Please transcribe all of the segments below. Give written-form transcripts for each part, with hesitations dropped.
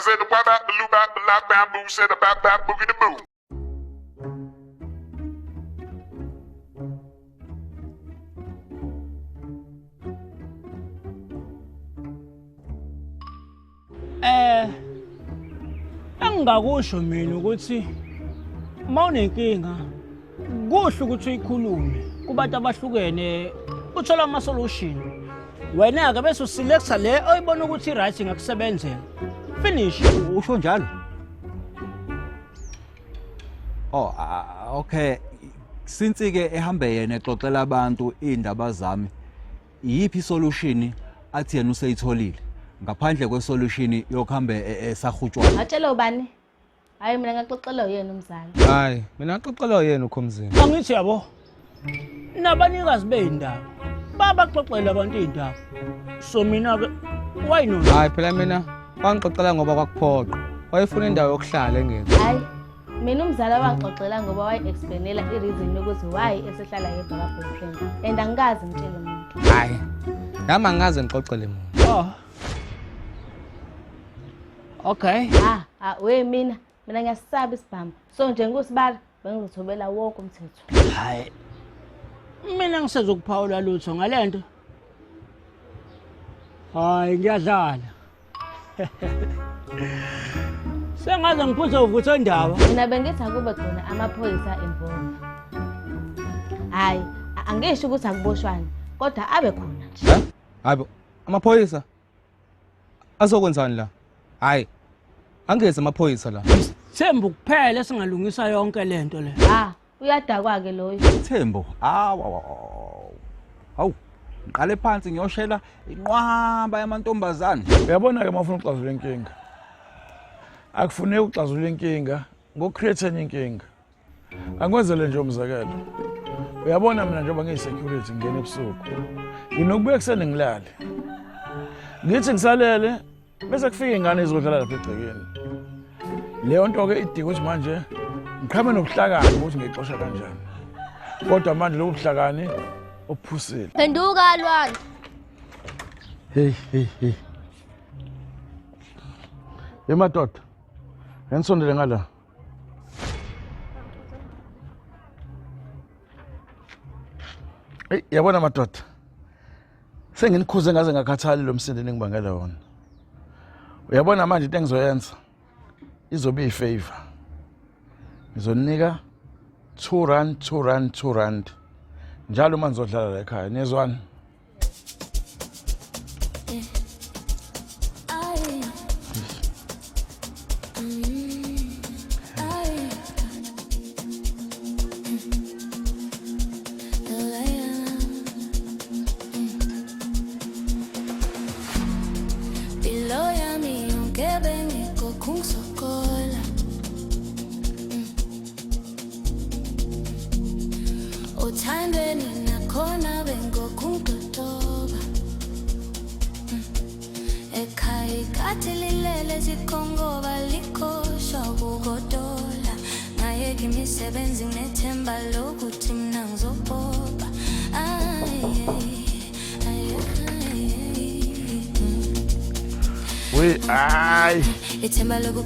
said the wah bap blue bap blah bamboo said the bap bap boogie the boo. Engingakusho mina ukuthi uma unenkinga kuhle ukuthi uyikhulume kubantu abahlukene uthola ama-solution. Wena-ke bese uselecta le oyibona ukuthi i-right ingakusebenzela. Finish. Usho njalo? Oh, okay. Since ke ehambe yena exoxela abantu indaba zami, iyiphi solution athi yena useyitholile ngaphandle kwesolution yokuhambe esahutshwa? Atshela ubani? Hayi mina ngaxoxela uyena umzali. Hayi, mina ngaxoxela uyena ukhomzini. Angithi yabo. Nabanikazi beindaba babaxoxela abantu indaba. So mina ke why not? Hayi phela mina wangixoxela ngoba kwakuphoqa. Wayefuna indawo yokuhlala engekho. Hayi mina umzali wangixoxela ngoba wayi-explainela i-reason yokuthi why esehlala yedwa ka-boyfriend and angikaze ngitshele muntu. Hayi, nami angikaze ngixoxele muntu. Oh. Okay. Ah, we mina ngiyasaba isibhamu. So nje ngusibala bengizothobela wonke umthetho. Hayi. Mina ngisezokuphawula lutho ngalento. Hayi ngiyadlala. Sengaze ngiphuze uvuthe indaba. Mina bengithi akube khona amaphoyisa involved. Hayi, angisho ukuthi akuboshwane, kodwa abe khona nje. Hayibo, amaphoyisa azokwenzani la? Hayi, angeze amaphoyisa la. Thembu kuphela esingalungisa yonke lento le. Ah, uyadakwa ke loyo. Thembu, awu. Hawu, ngiqale phansi ngiyoshela inqwaba yamantombazane. Uyabona ke mawufuna ukuxazulula inkinga. Akufuneki ukuxazulula inkinga ngocreate enye inkinga. Angikwenzele nje umzekelo. Uyabona mina njengoba ngiyi-security ngingena ebusuku. Nginokubuya ekuseni ngilale. Ngithi ngisalele bese kufika ingane izodlala lapha egcekeni. Leyo nto ke idinga ukuthi manje ngiqhame nobuhlakani ukuthi ngiyixosha kanjani. Kodwa manje lobu buhlakani ophusile. Phenduka lwana. Hey hey hey. Emadoda. Ngisondele ngala. Hey, yabona madoda. Senginikhuze ngaze ngakhathali lo msindo eningibangela wona. Uyabona manje into engizoyenza izobe iyifavor. Ngizonika 2 rand 2 rand 2 rand. Njalo uma ngizodlala la ekhaya, niyezwana?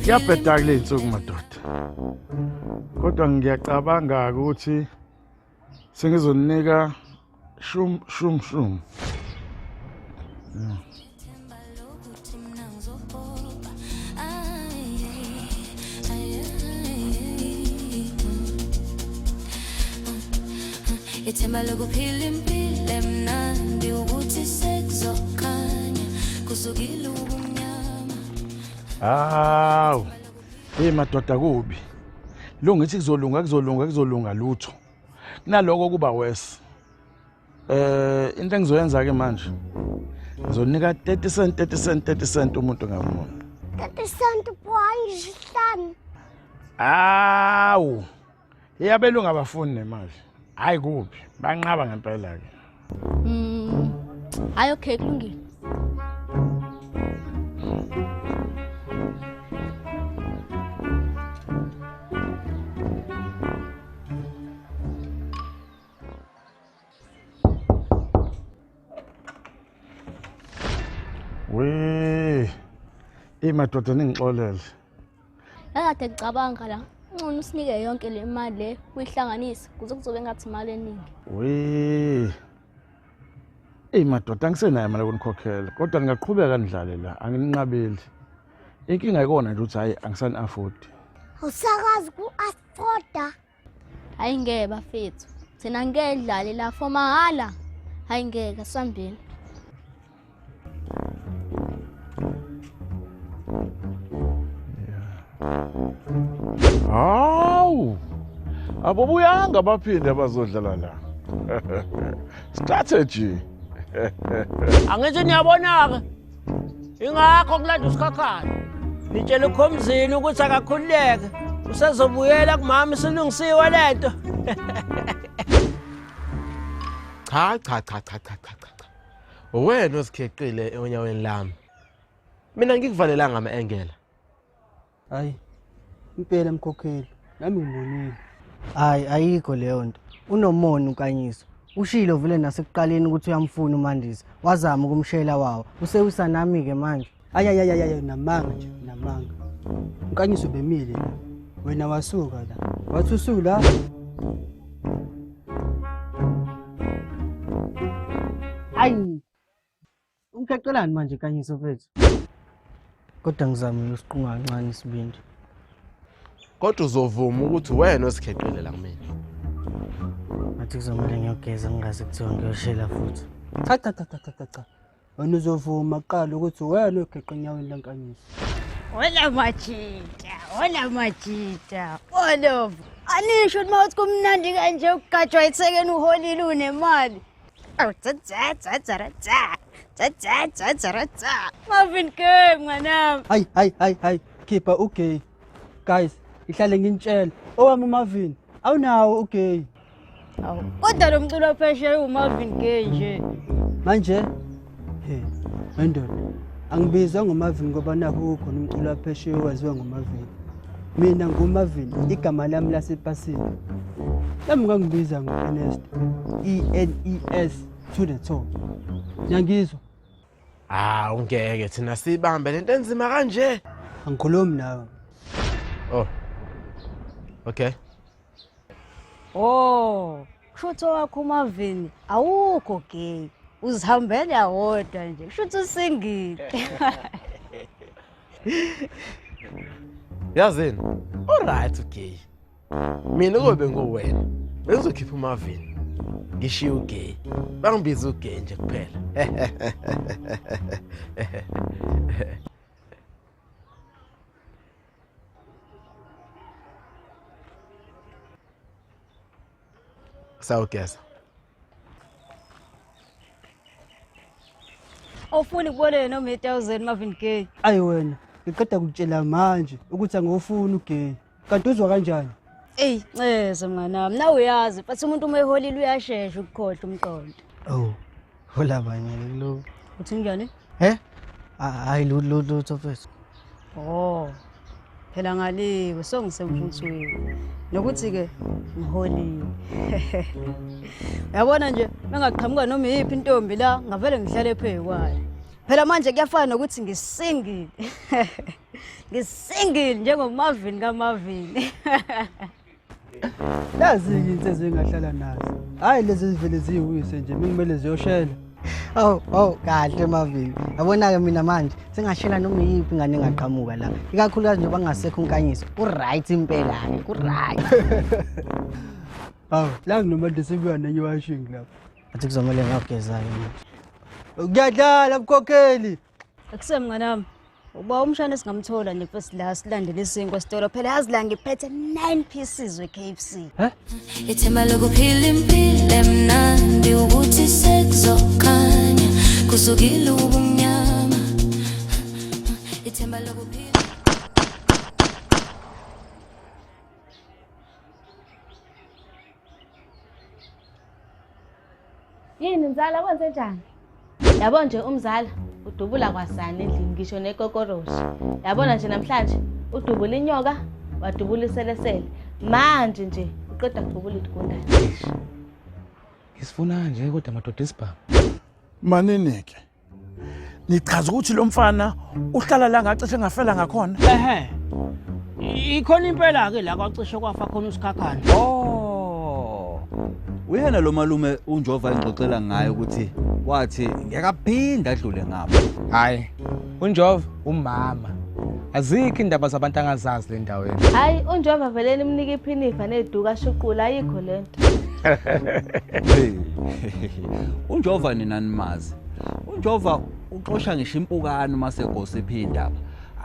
Kuyabheda kule insuku madoda. Kodwa ngiyacabanga ukuthi sengizonika shum shum shum. Ithemba lokuphila impilo emnandi ukuthi sekuzokhanya kusukile ubumnyama. Hawu. Hey madoda kubi. Lo ngithi kuzolunga kuzolunga kuzolunga lutho. Kunaloko kuba worse. Into engizoyenza ke manje. Ngizonika 30 cent 30 cent 30 cent umuntu ngamunye. 30 cent point. Hawu. Iyabelungu abafuni nemali. Hayi kubi. Banqaba ngempela ke. Hayi okay kulungile. We. Madoda ningixolele. Akade ngicabanga la. Ngcono usinike yonke le mali le uyihlanganise kuze kuzobe ngathi imali eningi. We. Madoda angisenayo imali yokunikhokhela kodwa ningaqhubeka nidlale la angininqabeli. Inkinga ikona nje ukuthi hayi angisani afford. Awusakazi ku-afforda. Hayi ngeke bafethu. Thina ngeke dlale la for mahala. Hayi ngeke asambeni. Hawu. Abobuyanga baphinde abazodlala la. Strategy. Angithi niyabona ke. Ingakho kulanda usikhakhane. Nitshela ukhomzini ukuthi akakhululeke. Usezobuyela kumama isilungisiwe lento. Cha cha cha cha cha cha cha. Wena osikheqile onyaweni lami. Mina ngikuvalelanga ama-engela. Hayi. Impela mkhokheli, nami ngibonile. Hayi ayikho leyo nto. Unomona uNkanyiso. Ushilo vele nasekuqaleni ukuthi uyamfuna uMandisa. Wazama ukumshela wawo. Usewisa nami ke manje. Ay ay ay ay namanga nje, namanga. uNkanyiso bemile la. Wena wasuka la. Wathi usula. Ayi. Umkheqelani manje Nkanyiso mfethu? Kodwa ngizamile usiqunga kancane isibindi. Kodwa uzovuma ukuthi wena osikheqile la kumina. Ngathi kuzomele ngiyogeza ngingaze kuthiwa ngiyoshela futhi. Cha cha cha cha cha cha. Wena uzovuma kuqala ukuthi wena ogeqa enyaweni leNkanyiso. Hola majita, hola majita. Olovo. Anisho ukuthi mawuthi kumnandi kanje ukugajwa ithekeni uholile unemali. Awu tsa tsa tsa tsa tsa. Tsa tsa tsa tsa tsa. Marvin Gaye mnganami. Hayi hayi hayi hayi khipha ugay. Guys, ngihlale nginitshela owami uMarvin awunawo ugay. Awu kodwa lo mculo phesheya uMarvin Gaye nje. Manje he wendoda angibizwa ngoMarvin ngoba nakho kukhona umculo phesheya owaziwa ngoMarvin. Mina nguMarvin igama lami lasepasini. Nami ngangibiza ngo-Ernest E N E S to the top. Niyangizwa? Ah ungeke thina sibambe lento enzima kanje. Angikhulumi nawe. Oh. Okay. Oh, kusho wakho uMarvin awukho gay. Uzihambela wodwa nje. Kusho usingile. Yazini? Alright ugay. Mina kube nguwena. Bengizokhipha uMarvin. Ngishiye ugay. Bangibiza ugay nje kuphela. Sawugeza. Awufuni kuboleka noma i1000 Marvin Gaye. Ayi wena, ngiqeda kukutshela manje ukuthi angifuni ugay. Kanti uzwa kanjani? Ey, ncese mnganami, nawe uyazi, but umuntu uma eholile uyashesha ukukhohlwa umqondo. Oh. Hola banye lo. Uthi njani? He? Hayi lutho mfethu. Oh. Phela ngaliwe songisemfuthweni. Nokuthi ke ngiholile. Uyabona nje mengaqhamuka noma iyiphi intombi la ngavele ngihlale phezu kwayo. Phela manje kuyafana nokuthi ngisingile. Ngisingile njengoMarvin kaMarvin. Lazi insizwe engahlala nazo. Hayi lezi zivele ziyiwise nje mengimele ziyoshela. Oh oh kahle Marvin. Yabona ke mina manje sengashela noma iyiphi ingane engaqhamuka la. Ikakhulukazi njengoba ngasekho uNkanyiso. U right impela ke, ku right. Hawu, la nginomanje sibuya nenye washing lapha. Athi kuzomele ngiyogeza ke manje. Kuyadlala mkhokheli. Akusemi mnganami. Uba umshana esingamthola nje first la silandele isinkwa esitolo phela yazi la ngiphethe 9 pieces we-KFC. Ithemba lokuphila impilo emnandi ukuthi sekuzokhanya kusukile ubumnyama. Ithemba lokuphila. Yini mzala kwenze njani? Yabo nje umzala udubula kwasani endlini ngisho nekokoroshi. Yabona nje namhlanje udubula inyoka wadubula iselesele. Manje nje uqeda kudubula igundane. Ngisifuna nje kodwa madoda isibhamu. Manini ke. Nichaza ukuthi lo mfana uhlala la ngacishe ngafela ngakhona. Ehhe. Ikhona impela ke la kwacishe kwafa khona uSikhakhane. Oh. Uyena lo malume uNjova engixoxela ngaye ukuthi wathi ngeke aphinde adlule ngapha. Hayi, uNjova umama. Azikho indaba zabantu angazazi le ndaweni. Hayi uNjova vele nimnika iphinifa neduka ashuqula ayikho lento. UNjova nina nimazi. UNjova uxosha ngisho impukane uma segosiphi indaba.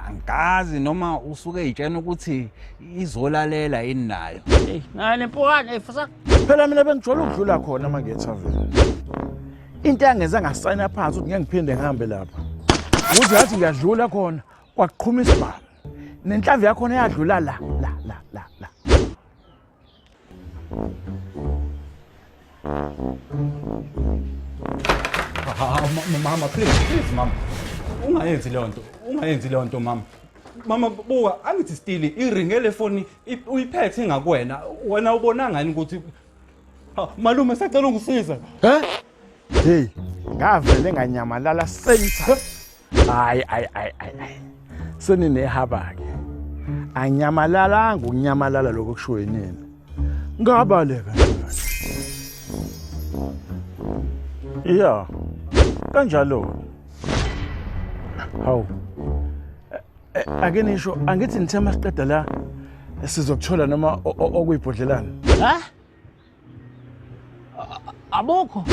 Angikazi noma usuke eyitshena ukuthi izolalela yini nayo. Hey, nayo nempukane efusa. Phela mina bengijwayele ukudlula khona uma ngiye ethaveni. Into yangenza ngasayina phansi ukuthi ngeke ngiphinde ngihambe lapha. Ukuthi ngathi ngiyadlula khona kwaqhuma isibhamu. Nenhlamvu yakhona yadlula la la la la la. Mama, please, please mama. Ungayenzi leyo nto. Ungayenzi leyo nto mama. Mama buka angithi stili iringe lefoni uyiphethe ngakuwena. Wena ubona ngani ukuthi malume sacela ungisiza. He? Hey, ngavele nganyamalala same time. Hayi hayi hayi hayi. Seninehaba ke. Anyamalalanga ukunyamalala lokho kushiwo yinina. Ngabaleka nje. Yeah. Kanjalo. Hawu. Ake nisho angithi nithe masiqeda la sizokuthola noma okuyibhodlelana. Ha? Abukho.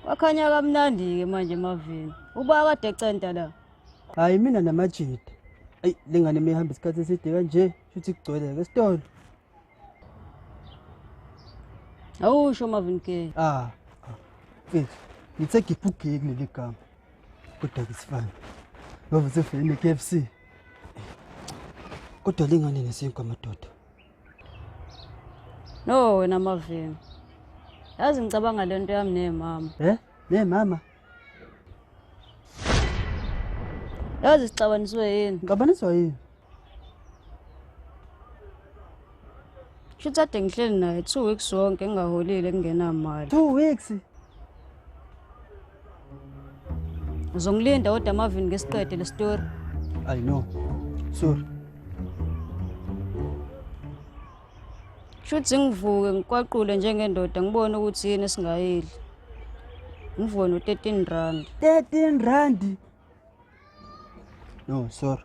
Kwakhanya kamnandi-ke manje Marvin. Uba kade ecenta la. Hayi mina namajita. Ayi lengane mihamba isikhathi eside kanje shuthi kugcwele-ke esitolo. Awusho Marvin Gaye. Ah. Mfethu, ngithe giphu gay kuleli gama. Kodwa ke sifana. Ngoba usefike ne-KFC. Kodwa lengane nesinkwa madoda. No wena Marvin. Yazi ngicabanga lento yami nemama. Eh? Nemama? Yazi sixabaniswe yini? Ngixabaniswa yini? Shuthi kade ngihleli naye 2 weeks wonke ngingaholile kungenamali. 2 weeks? Uzongilinda kodwa Marvin ngesiqede le story. I know. Sorry. Shuthi ngivuke ngikwaqule njengendoda ngibone ukuthi yini esingayidli. Ngivuke no-13 rand. 13 rand? No, sorry.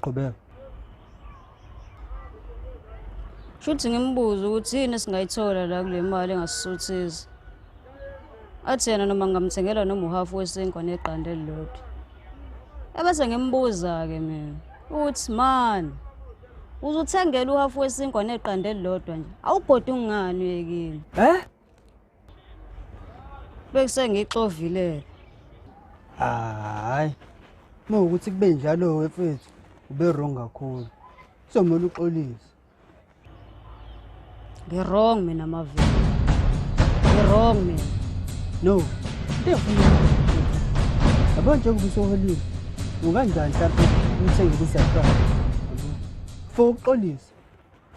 Qhubeka. Shuthi ngimbuze ukuthi yini esingayithola la kule mali engasisuthisa. Athi yena noma ngingamthengela noma uhafu wesinkwa neqanda elilodwa. Ebese ngimbuza-ke mina ukuthi mani uzuthengela uhafu wesinkwa neqanda elilodwa nje awugodi ungani uyekini. Eh? Bese ngixovile. Hayi. Uma ukuthi kube njalo mfethu ube wrong kakhulu. Kuzomela uxolise. Ngi-wrong mina Marvin. Ngi-wrong mina. No. Into Yabo njengoba usoholile. Unganjani mhlawumbe umthengele i-surprise. For uxolisa.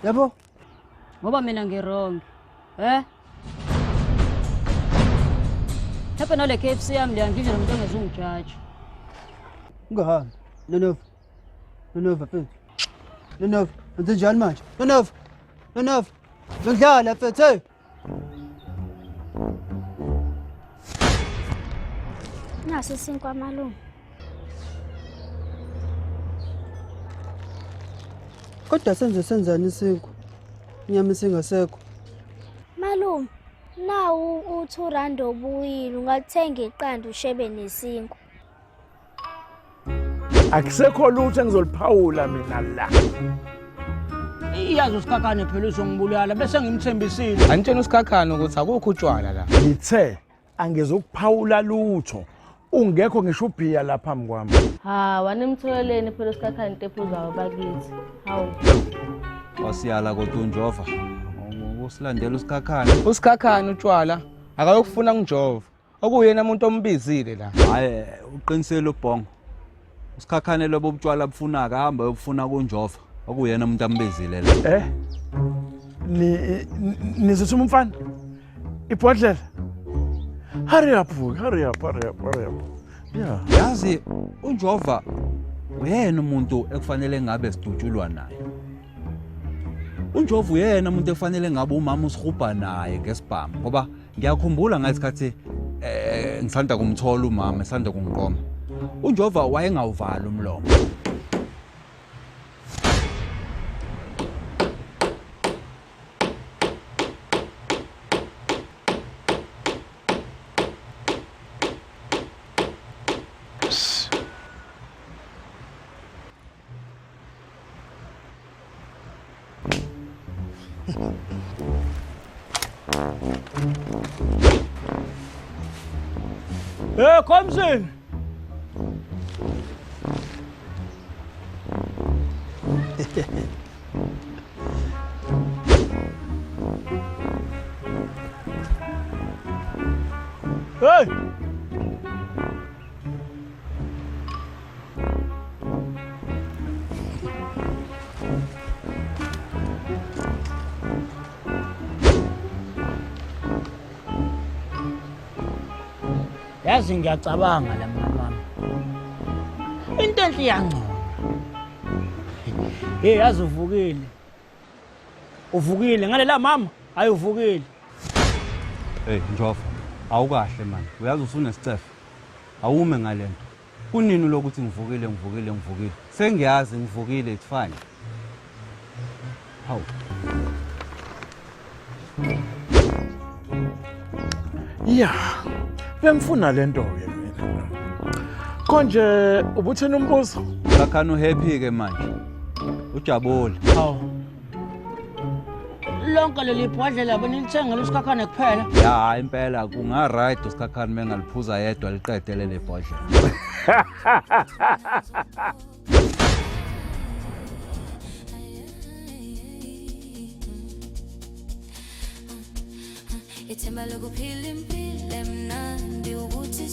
Yabo? Ngoba mina ngi-wrong. Eh? Mhlawumbe nale KFC yami leya ngidle nomuntu ongezungijaja. Ungahambi. Nonova. Nonova mfethu. Nonova, wenze njani manje? Nonova. Nonova. Ngidlala mfethu hey. Naso isinkwa malume. Kodwa senze senzani isinkwa? Inyama isingasekho. Malume, nawu u-2 rand obuyile ungathenga iqanda ushebe nesinkwa. Akusekho lutho engizoliphawula mina la. Iyazi uSikhakhane phela uzongibulala bese ngimthembisile. Anitshena uSikhakhane ukuthi akukho utshwala la. Ngithe angizokuphawula lutho. Ungekho ngisho ubhiya la phambi kwami. Ha, wanimtholeleni phela uSikhakhane into ephuzayo bakithi. Hawu. Wasiyala kodwa uNjova. Ukusilandela uSikhakhane. uSikhakhane utshwala akayokufuna kuNjova. Okuyena umuntu ombizile la. Hayi uqinisele ubhongo. uSikhakhane lobo butshwala bufuna akahamba uyobufuna kuNjova. Okuyena umuntu ambizile la. Eh? Ni nizothuma umfana? Ibhodlela. Hurry up, hurry up, hurry up, hurry up. Yeah. Yazi uNjova uyena umuntu ekufanele ngabe sidutshulwa naye. UNjova uyena umuntu ekufanele ngabe umama usihubha naye ngesibhamu ngoba ngiyakhumbula ngesikhathi eh ngisanda kumthola umama esanda kungiqoma. UNjova wayengawuvali umlomo. Hey, Komsin! Hey! Yazi ngiyacabanga la mama. Into enhle iyangcono. Hey yazi uvukile. Uvukile ngalela mama, hayi uvukile. Hey Njova, awukahle man. Uyazi usunesicefe. Awume ngalento. Kunini lokuthi ngivukile ngivukile ngivukile. Sengiyazi ngivukile it's fine. Hawu. Yeah. Bengifuna lento ke mina. Konje ubuthena umbuzo? Sakhana uhappy ke manje. Ujabule. Hawu. Lonke leli bhodlela benilithengela usikhakhane kuphela. Ya hayi impela kunga right usikhakhane mengaliphuza yedwa liqede leli bhodlela. Ithemba lokuphila impilo emnandi ukuthi